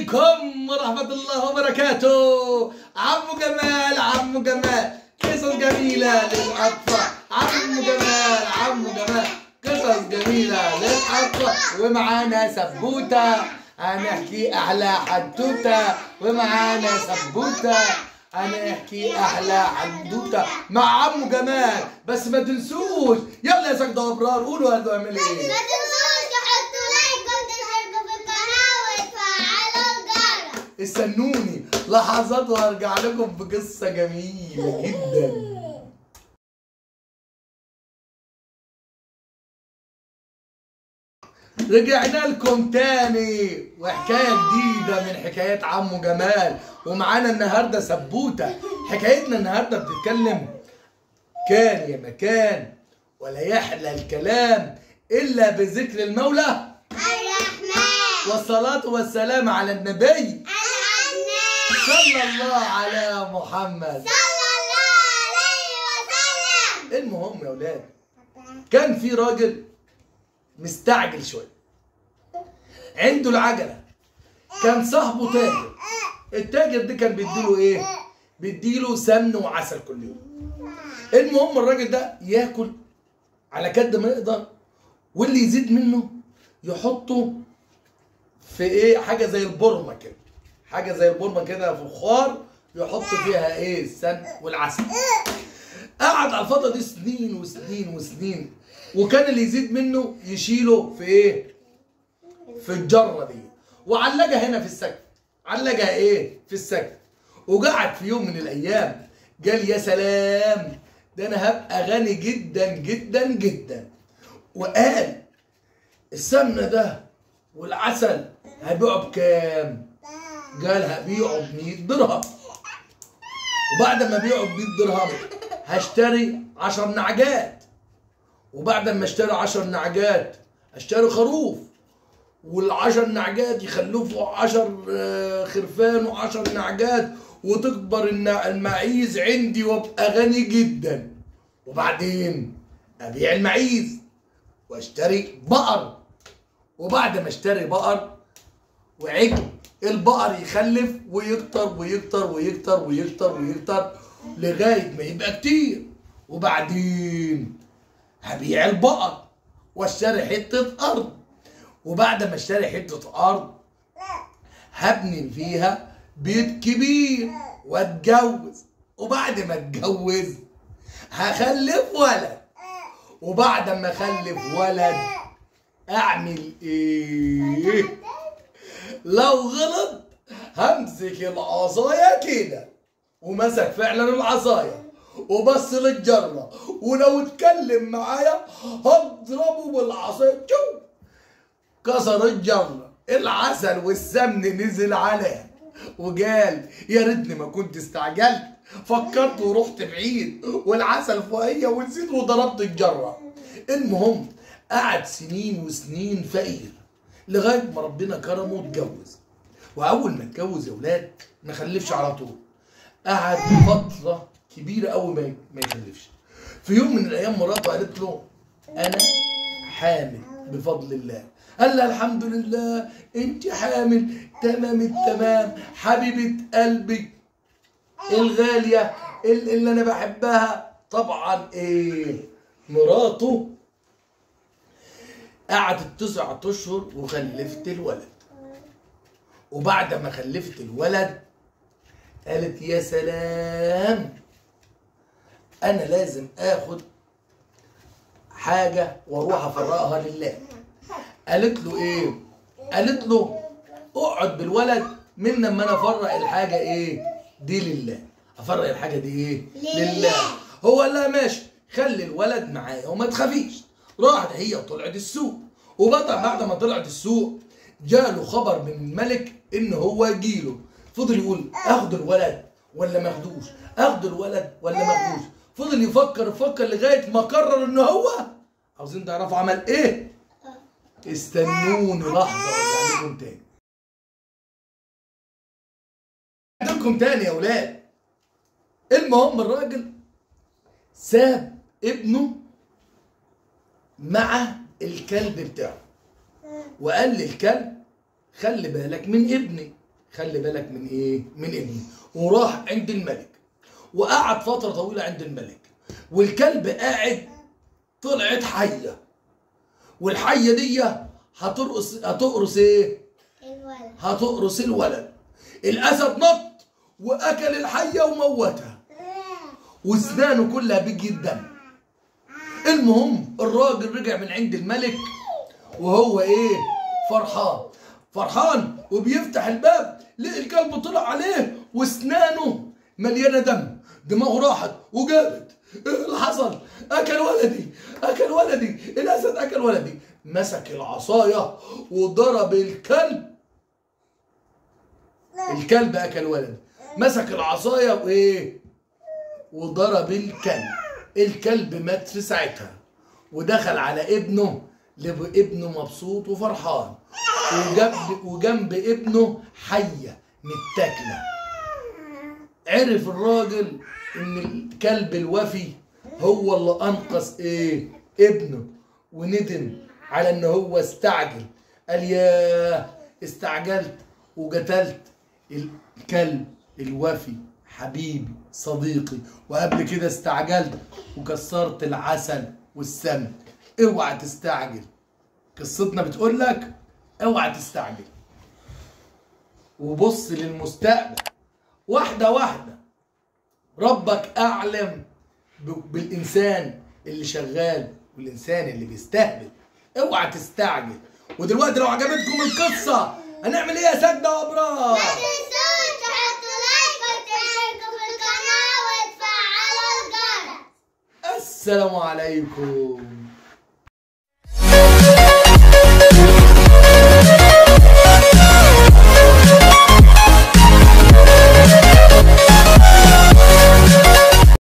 عليكم ورحمة الله وبركاته. عمو جمال، عمو جمال، قصص جميلة للأطفال. عمو جمال، عمو جمال، قصص جميلة للأطفال. ومعانا سبوتة هنحكي أحلى حدوتة. ومعانا سبوتة هنحكي أحلى حدوتة مع عمو جمال. بس ما تنسوش، يلا يا سجدة وأبرار قولوا هتعمل إيه. استنوني لحظات وهرجع لكم بقصة جميلة جدا. رجعنا لكم تاني وحكاية جديدة من حكايات عمو جمال، ومعانا النهاردة سبوتة. حكايتنا النهاردة بتتكلم كان يا مكان ولا يحلى الكلام إلا بذكر المولى الرحمن، والصلاة والسلام على النبي صلى الله على محمد صلى الله عليه وسلم. المهم يا اولاد، كان في راجل مستعجل شوية، عنده العجلة. كان صاحبه تاجر، التاجر ده كان بيديله ايه؟ بيديله سمن وعسل كل يوم. المهم الراجل ده ياكل على قد ما يقدر، واللي يزيد منه يحطه في ايه؟ حاجة زي البرمة كده، حاجة زي البرمة كده، فخار، يحط فيها ايه؟ السمن والعسل. قعد على الفترة دي سنين وسنين وسنين، وكان اللي يزيد منه يشيله في ايه؟ في الجرة دي، وعلقها هنا في السقف، علقها ايه؟ في السقف. وقعد في يوم من الايام قال يا سلام، ده انا هبقى غني جدا جدا جدا. وقال السمنة ده والعسل هبيعه بكام؟ قال هبيعه ب100 درهم. وبعد ما ابيعه ب100 درهم هشتري 10 نعجات، وبعد ما اشتري 10 نعجات اشتري خروف، وال10 نعجات يخلفوا 10 خرفان و10 نعجات، وتكبر المعيز عندي وابقى غني جدا. وبعدين ابيع المعيز واشتري بقر، وبعد ما اشتري بقر وعجل، البقر يخلف ويكتر ويكتر ويكتر ويكتر ويكتر لغاية ما يبقى كتير. وبعدين هبيع البقر واشتري حتة أرض، وبعد ما اشتري حتة أرض هبني فيها بيت كبير واتجوز، وبعد ما اتجوز هخلف ولد، وبعد ما اخلف ولد اعمل ايه؟ لو غلط همسك العصاية كده. ومسك فعلا العصاية وبص للجره، ولو اتكلم معايا هضربه بالعصايه. شو كسر الجرة، العسل والسمن نزل عليها. وقال يا ريتني ما كنت استعجلت، فكرت ورحت بعيد، والعسل فوقيا ونسيت وضربت الجرة. المهم قعد سنين وسنين فقير لغاية ما ربنا كرمه واتجوز. واول ما اتجوز يا ولاد ما خلفش على طول، قعد فترة كبيرة قوي ما يخلفش. في يوم من الايام مراته قالت له انا حامل بفضل الله. قال لها الحمد لله انت حامل، تمام التمام، حبيبه قلبي الغالية اللي انا بحبها. طبعا ايه، مراته قعدت 9 اشهر وخلفت الولد. وبعد ما خلفت الولد قالت يا سلام، انا لازم اخد حاجة واروح افرقها لله. قالت له ايه؟ قالت له اقعد بالولد من لما انا افرق الحاجة ايه دي لله، افرق الحاجة دي ايه؟ لله. هو قال لها ماشي، خلي الولد معايا وما تخافيش. راحت هي وطلعت السوق، وبدأ بعد ما طلعت السوق جاله خبر من الملك ان هو يجيله. فضل يقول اخد الولد ولا ما اخدوش، اخد الولد ولا ما اخدوش. فضل يفكر يفكر لغاية ما قرر ان هو، عاوزين تعرفوا عمل ايه؟ استنوني لحظة وارجع لكم تاني. لكم تاني يا ولاد. المهم الراجل ساب ابنه مع الكلب بتاعه، وقال للكلب خلي بالك من ابني. خلي بالك من ايه؟ من ابني. وراح عند الملك وقعد فترة طويلة عند الملك، والكلب قاعد. طلعت حية، والحية دي هتقرص ايه؟ الولد. هتقرص الولد. الأسد نط وأكل الحية وموتها، واسنانه كلها بيجي الدم. المهم الراجل رجع من عند الملك وهو ايه؟ فرحان فرحان، وبيفتح الباب لقي الكلب طلع عليه واسنانه مليانة دم. دماغه راحت وجابت، ايه اللي حصل؟ اكل ولدي، اكل ولدي، الاسد اكل ولدي. مسك العصاية وضرب الكلب. الكلب اكل ولدي، مسك العصاية وايه؟ وضرب الكلب. الكلب مات في ساعتها. ودخل على ابنه، ابنه مبسوط وفرحان، وجنب ابنه حية متاكلة. عرف الراجل ان الكلب الوفي هو اللي انقذ ايه؟ ابنه. وندم على ان هو استعجل، قال ياه استعجلت وقتلت الكلب الوفي حبيبي صديقي، وقبل كده استعجلت وكسرت العسل والسمن. اوعى تستعجل. قصتنا بتقول لك اوعى تستعجل وبص للمستقبل واحدة واحدة. ربك اعلم بالانسان اللي شغال والانسان اللي بيستهبل. اوعى تستعجل. ودلوقتي لو عجبتكم القصة هنعمل ايه يا ساجدة وابرار؟ ما تنسوش تحطوا like وتشتركوا في القناة وتفعلوا الجرس. السلام عليكم.